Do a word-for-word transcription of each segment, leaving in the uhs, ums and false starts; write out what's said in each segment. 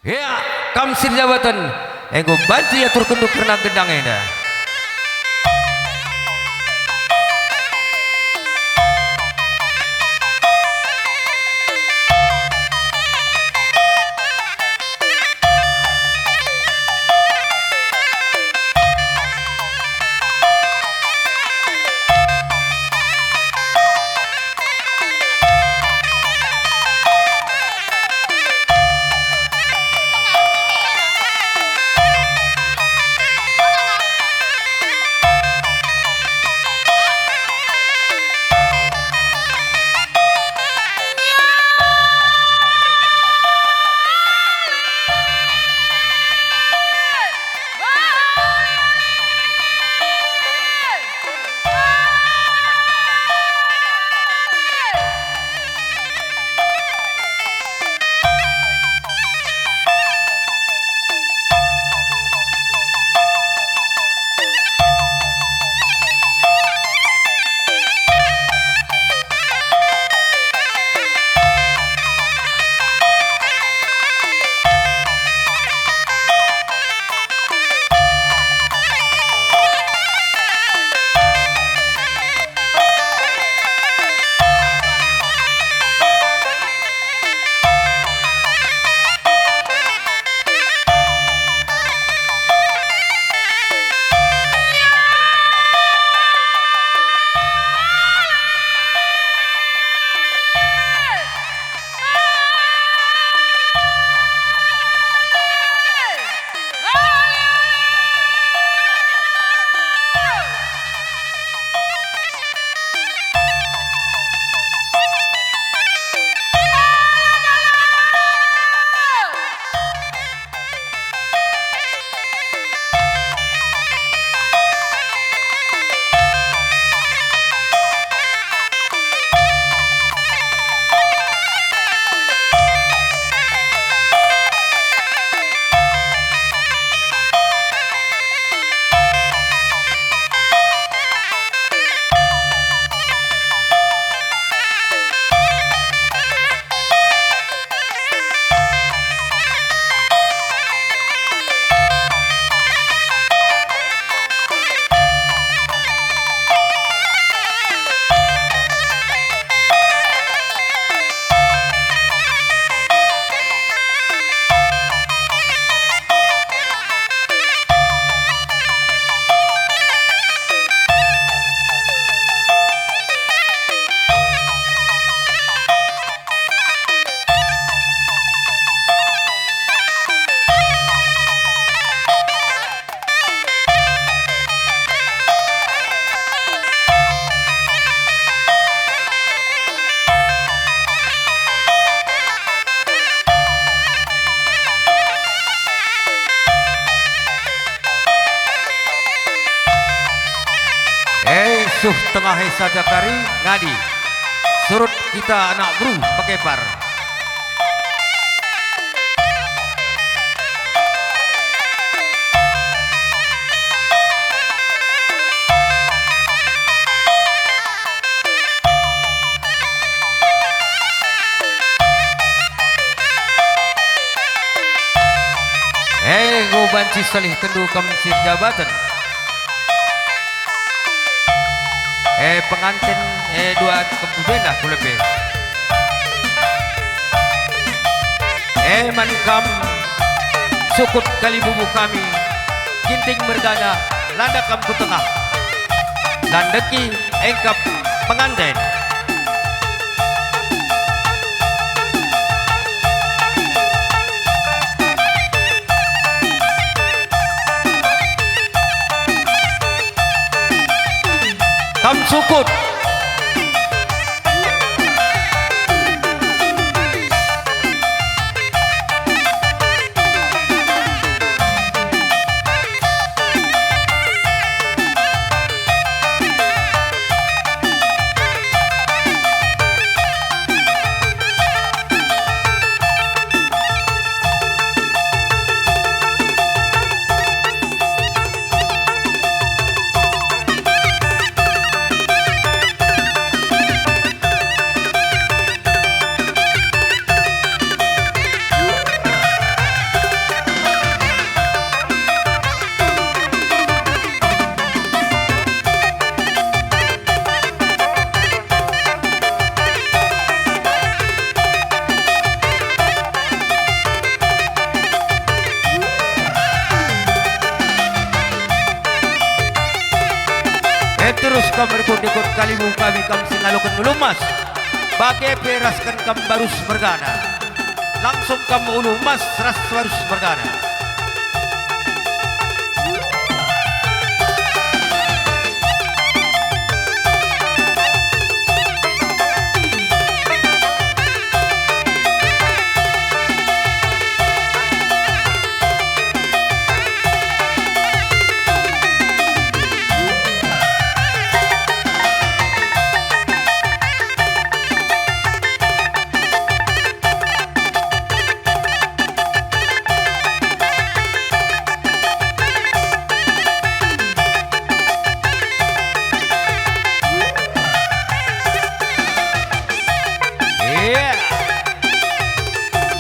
Ya, kam si erjabaten, enggo banci iaturkenndu kerna gendang enda. Eh, suh tengah e saja kari ngadi. Surut kita anak beru pekepar. Eh, enggo banci salih tendu kam si erjabaten. Eh, penganten, eh, dua kempu benda ku lebe. Eh, man kam sukut kalibubu kami, Ginting mergana, landa kam ku tengah. Landeki engkap penganten. Kam sukut. Kam rikut-rikut kalimbubu kami, kam si ngaloken ulu emas. Bage pe rasken kam Barus mergana. Langsung kam ulu emas ras Barus mergana. Iya.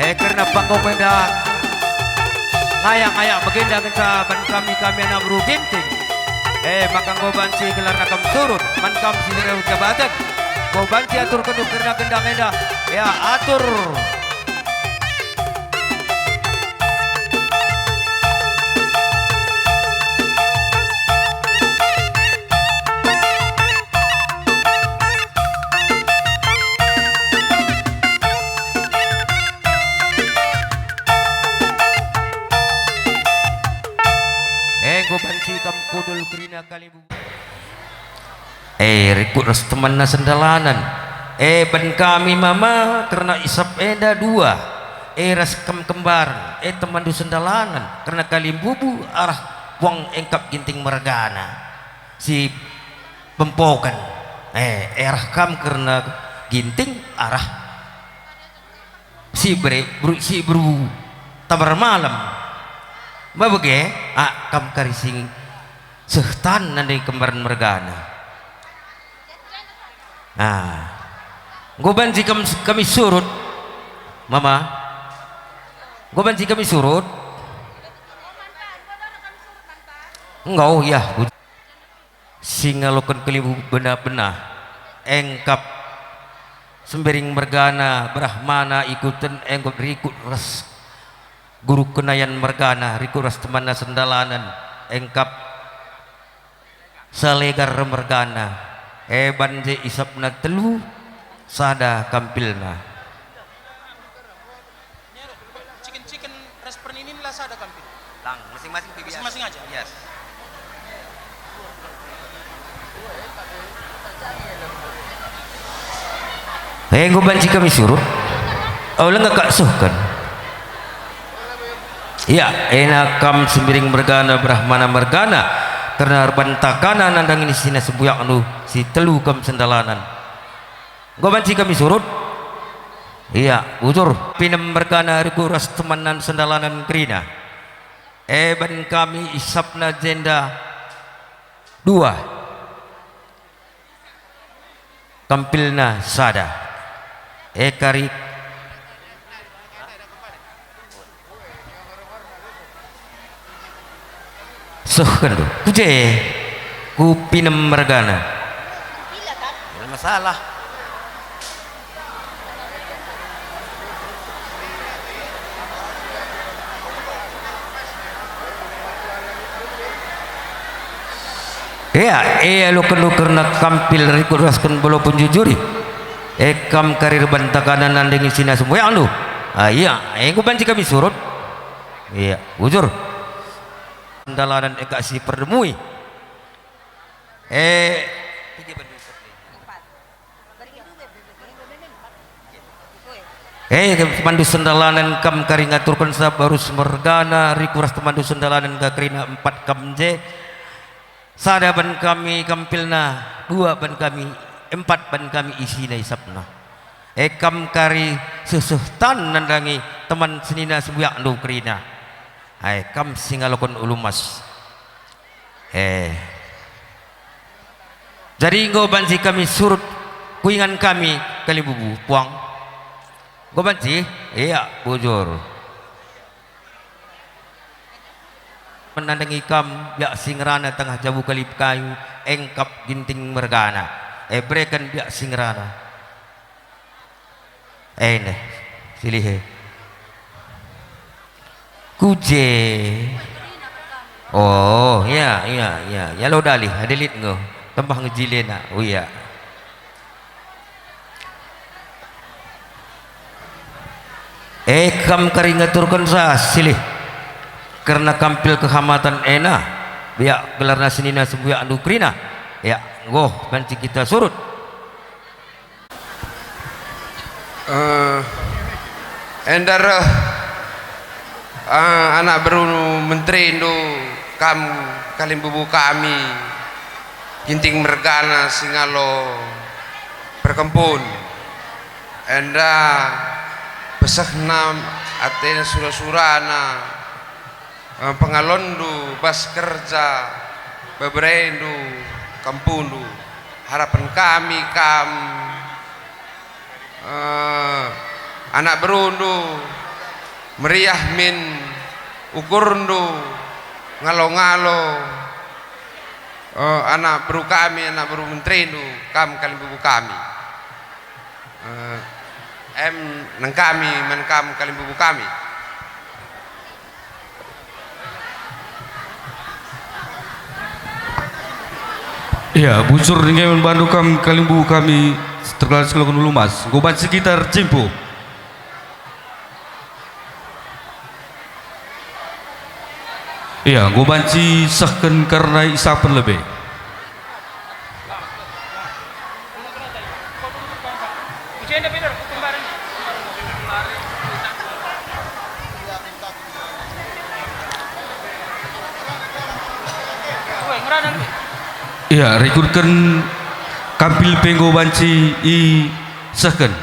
Eh, kerna panggung enda ngayak-ngayak bagenda ngenca ban kami, kami anak beru Ginting. Eh, maka enggo banci gelarna kam surut, man kam si reh jabaten. Enggo banci aturken kerna gendang enda. Ya, atur. Enggo banci kam kundul kerina kalimbubu. E, rikut ras temanna sendalanen. E, ban kami mama kerna isap enda dua. E, ras kam kembar, e, temanndu sendalanen, kerna kalimbubu arah Puang Engkap Ginting mergana. Si Pempoken. E, e, arah kam kerna Ginting arah si bere, beru, si beru Tabermalem. Mabege, a, kam kari sing seh tan nandangi kembaren mergana. Ah. Enggo banci kam, kami surut, Mama. Enggo banci kami surut. Enggo, ya. Si ngaloken kalimbubu bena-bena, Engkap Sembiring mergana, Brahmana ikuten, Engkap rikut ras Guru Kenayan mergana, rikut ras temanna sendalanen, Engkap Salegar mergana, e, ban je isapna telu, sada kampilna. Ciken-ciken ras perninin la sada kampil. Lang, masing-masing pe biasa. Masing-masing aja. Yes. Eh, enggo banci kami surut. Oh, langa kak suhken. Ia, ena kam Sembiring mergana, Brahmana mergana, kerna erbantakana nandangi isina sembuyakndu, si telu kam sendalanen. Enggo banci kami surut? Ia, bujur. Pinem mergana rikut ras temanna sendalanen kerina. E, ban kami isapna jenda dua. Kampilna sada. E, kari. Sehkenndu. Ku je, ku Pinem mergana. Tidak masalah. Ea, ea, aloken-aloken kerna kampil rikut rasken bolo penjujuri. E, kam kari erbantakana nandangi isina sembuyakndu. Ah, ia, e, enggo banci kami surut. Ia, bujur. Dalanen e kak si perdemui. E, E, temandu sendalanen kam kari ngaturken sab arus mergana, rikut ras temandu sendalanen ka kerina empat kam je. Sada ban kami kampilna, dua ban kami, empat ban kami isina isapna. E, kam kari seh-seh tan nandangi teman senina sembuyakndu kerina. Ai, kam si ngaloken ulu emas. Eh. Jadi enggo banci kami surut ku ingan kami kalimbubu, puang. Enggo banci? Ia, bujur. Menandangi kam, biak si ngerana tengah jabu kalip kayu, Engkap Ginting mergana. Eh, bereken biak si ngerana. Eh, neh, silih e. Ku je. Oh, ya, ya, ya. Ya lo dalih, ada lit enggo. Tembah ngejilena, uya. Eh, kam kari ngaturkenca silih kerna kampil kehamatan ena, biak gelarna senina sembuyak ndu kerina. Ya, enggo banci kita surut. Eh, enda reh, eh, anak beru menterindu, kam kalimbubu kami, Ginting mergana si ngalo perkempun. Enda pesehna atena sura-surana, eh, pengalonndu bas kerja beberendu, kempundu. Harapen kami kam, eh, anak berundu meriah min ukurndu ngalo-ngalo, eh, anak beru kami, anak beru menterindu, kam kalimbubu kami. Eh, em nengkami man kam kalimbubu kami. Ya, bujur nge man bandu kam kalimbubu kami, terkenal si ngaloken Ulu Mas. Enggo banci kita erjimpuh. Ya, enggo banci sehken kerna isapen lebe. Ya, rikutken kampil pe enggo banci isehken.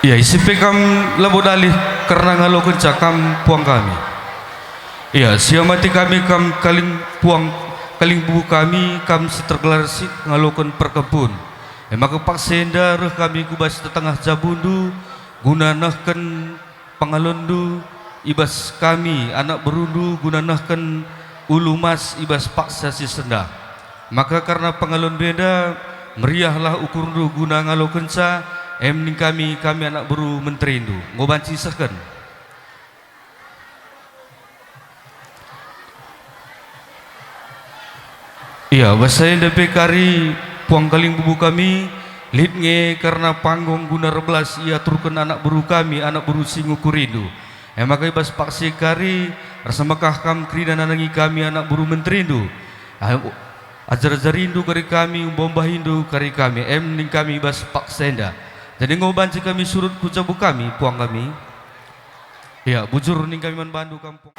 Ya, ise pe kam labo dalih kerna ngalokenca kam puang kami. Ya, siamati kami kam kaling puang, kalimbubu kami, kam si tergelar si ngaloken perkempun. E maka paksa enda reh kami ku bas tetengah jabundu, guna nehken pengalonndu i bas kami, anak berundu, guna nehken Ulu Mas i bas paksa si sendah. Maka kerna pengalonndu enda, meriahlah ukurndu guna ngalokenca, em ningkami kami anak beru menterindu. Enggo banci isehken. Ia, bas enda pe kari puang kalimbubu kami, lit nge kerna panggung guna erbelas iaturken anak beru kami, anak beru si ngukurindu. E maka i bas paksa kari, ersemekah kam kerina nandangi kami anak beru menterindu. Ah, ajar-ajarindu kari kami, umbah-umbahindu kari kami, em ningkami i bas paksa enda. Jadi enggo banci kami surut ku jabu kami, puang kami. Ia, bujur ningkami man bandu kam puang.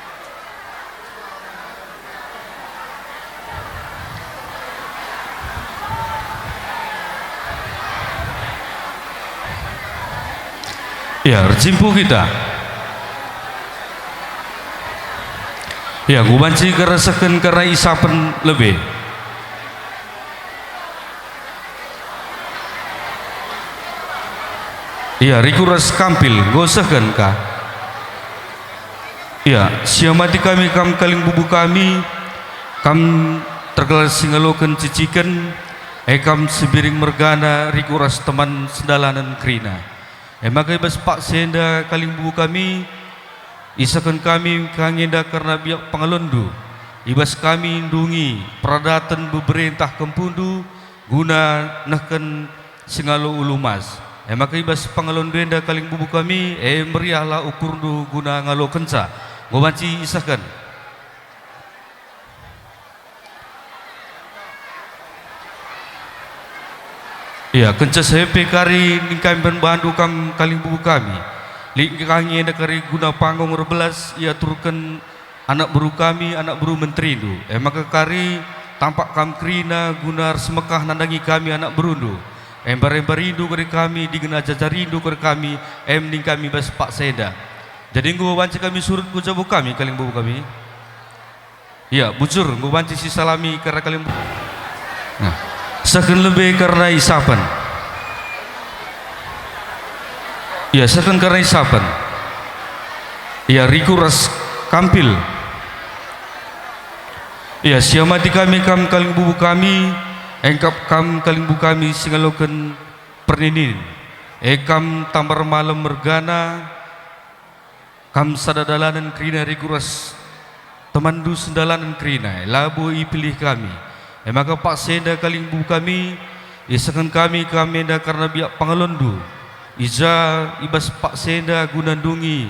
Ia, erjimpuh kita. Ia, enggo banci kita sehken kerna isapen lebe. Ia, rikut ras kampil, enggo sehken ka. Ia, siamati kami kam kalimbubu kami, kam tergelar si ngaloken ciciken, e kam si biring mergana rikut ras teman sendalanen kerina. E maka i bas paksa enda kalimbubu kami, isehken kami ka nge enda kerna biak pengalonndu, i bas kami ndungi peradaten bebere ntah kempundu guna nehken si ngalo Ulu Mas. E maka i bas pengalonndu enda kalimbubu kami, e meriahlah ukurndu guna ngalokenca. Enggo banci isehken. Ia, kenca si e pe kari ningkami man bandu kam kalimbubu kami. Lit nge ka nge enda kari guna panggung erbelas iaturken anak beru kami, anak beru menterindu. E maka kari tampak kam kerina guna ersemekah nandangi kami anak berundu. Embar-embarindu kari kami, dingen ajar-ajarindu kari kami, em ningkami bas paksa enda. Jadi enggo banci kami surut ku jabu kami kalimbubu kami. Ia, bujur, enggo banci sisalami kerna kalimbubu. Nah, sehken lebe kerna isapen. Ia, sehken kerna isapen. Ia, rikut ras kampil. Ia, siamati kami kam kalimbubu kami, engkap kam kalimbubu kami si ngaloken perninin. E kam tambar malem mergana, Kam sada dalanen kerina rikut ras temanndu sendalanen kerina, labo ipilih kami. E maka paksa enda kalimbubu kami, isehken kami kam enda kerna biak pengalonndu. I ja i bas paksa enda guna ndungi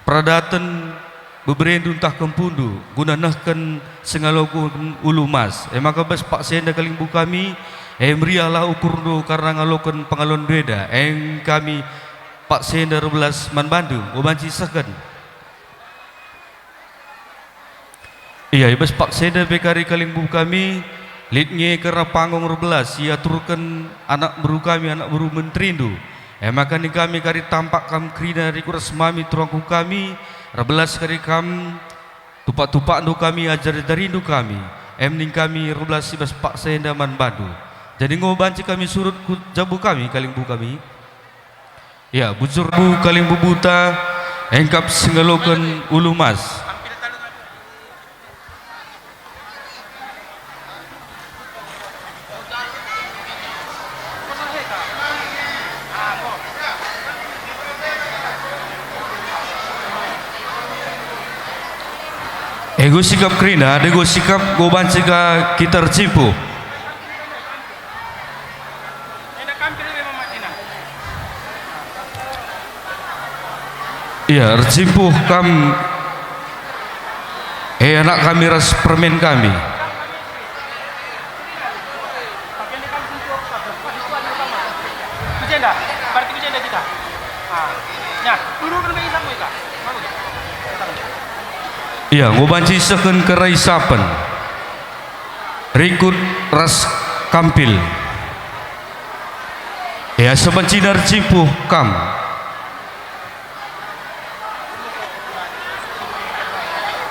peradaten beberendu ntah kempundu, guna nehken singaloken ulu emas. E maka bas paksa enda kalimbubu kami, e meriahlah ukurndu kerna ngaloken pengalonndu enda. Enggo kami paksa enda erbelas man bandu, enggo banci isehken. Ia, i bas paksa enda pe kari kalimbubu kami, lit nge kerna panggung erbelas, iaturken anak beru kami, anak beru menterindu. E maka ning kami kari tampak kam kerina rikut ras mami turangku kami, erbelas kari kam, tupak-tupakndu kami, ajari-ajarindu kami, em ning kami erbelas i bas paksa enda man bandu. Jadi enggo banci kami surut ku jabu kami, kalimbubu kami. Ya, bujur bu kalimbubuta, engkap singaloken ulu emas. Enggo sikap kerina, enggo sikap, enggo banci ka kita ercimpuh. Ia, ercimpuh kam, e anak kami ras permen kami. Ia, enggo banci isehken keraisapen. Rikut ras kampil. Ia, sebancina ercimpuh kam.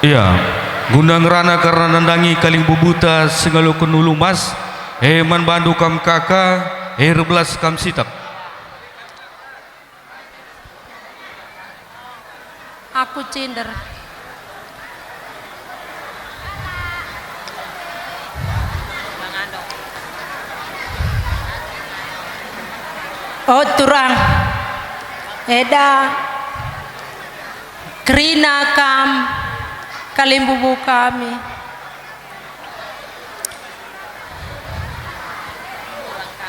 Ia, guna ngerana kerna nandangi kalimbubuta singaloken ulu emas, e man bandu kam kaka, e erbelas kam sitik. Aku cinder. O turang, eda kerina kam kalimbubu kami.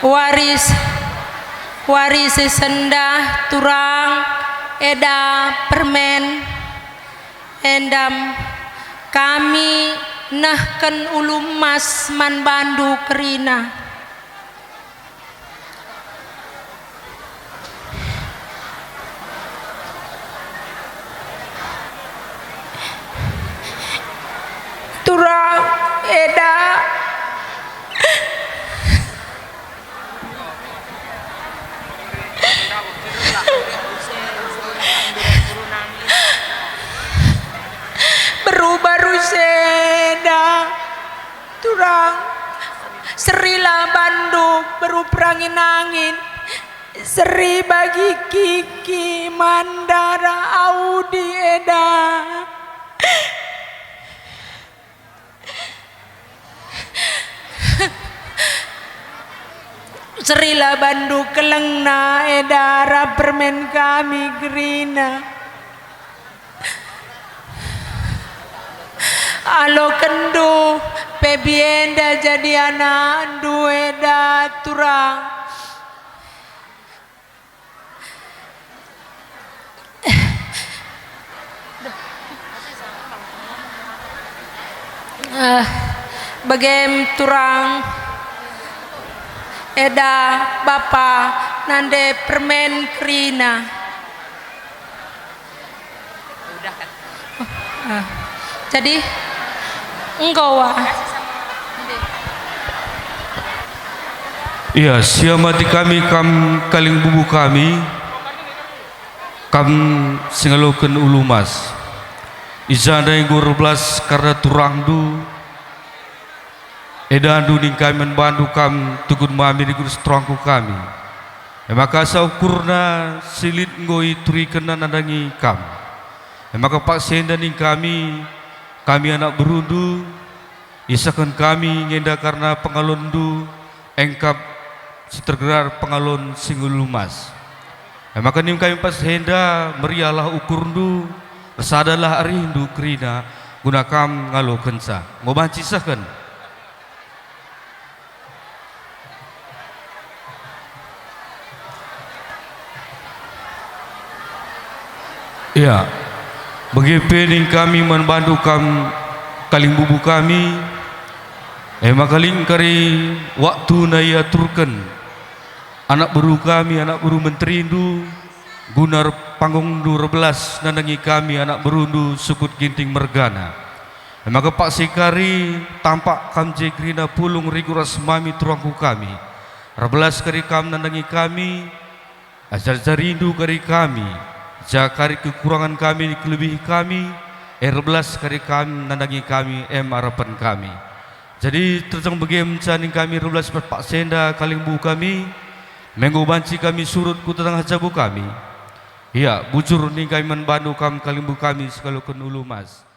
Waris, waris sendah turang eda permen, endam kami nehken ulu emas man bandu kerina. Turang eda. Beru baru enda. Turang, serilah bandu beru perangin-angin, seri bagi kiki man dara Audi eda. Serilah bandu kelengna eda rap permen kami kerina. Alokenndu Pebi enda jadi anakndu eda turang. Eh, bagem turang eda bapa nande permen kerina. Ah, jadi, enggo wa. Ia, siamati kami kam kalimbubu kami, kam singaloken ulu emas. I ja ndai enggo erbelas kerna turangndu, edandu ning kami man bandu kam tukun mami rikut ras turangku kami. E maka asa ukurna si lit enggo iturikenna nandangi kam. E maka paksa enda ning kami, kami anak berundu, isehken kami ngenda kerna pengalonndu engkap si tergerar pengalon si ngulu emas. E maka nina kami pas enda, meriahlah ukurndu, ersadalah arihndu kerina, guna kam ngalokenca. Enggo banci sehken. Ia, bage pe nina kami man bandu kam kalimbubu kami, e maka lit kari waktuna iaturken anak beru kami, anak beru menterindu, guna rep-, panggungndu erbelas nandangi kami anak berundu Sukut Ginting mergana. E maka paksa kari tampak kam je kerina pulung rigu ras mami turangku kami. Erbelas kari kam nandangi kami, ajar-ajarindu kari kami, ja kari kekurangen kami kelebihi kami, erbelas kari kam nandangi kami, em arapen kami. Jadi terjeng bage me nina kami erbelas paksa enda kalimbubu kami, enggo banci kami surut ku tengah jabu kami. Ia, bujur nina kami man bandu kam kalimbubu kami si ngaloken ulu emas.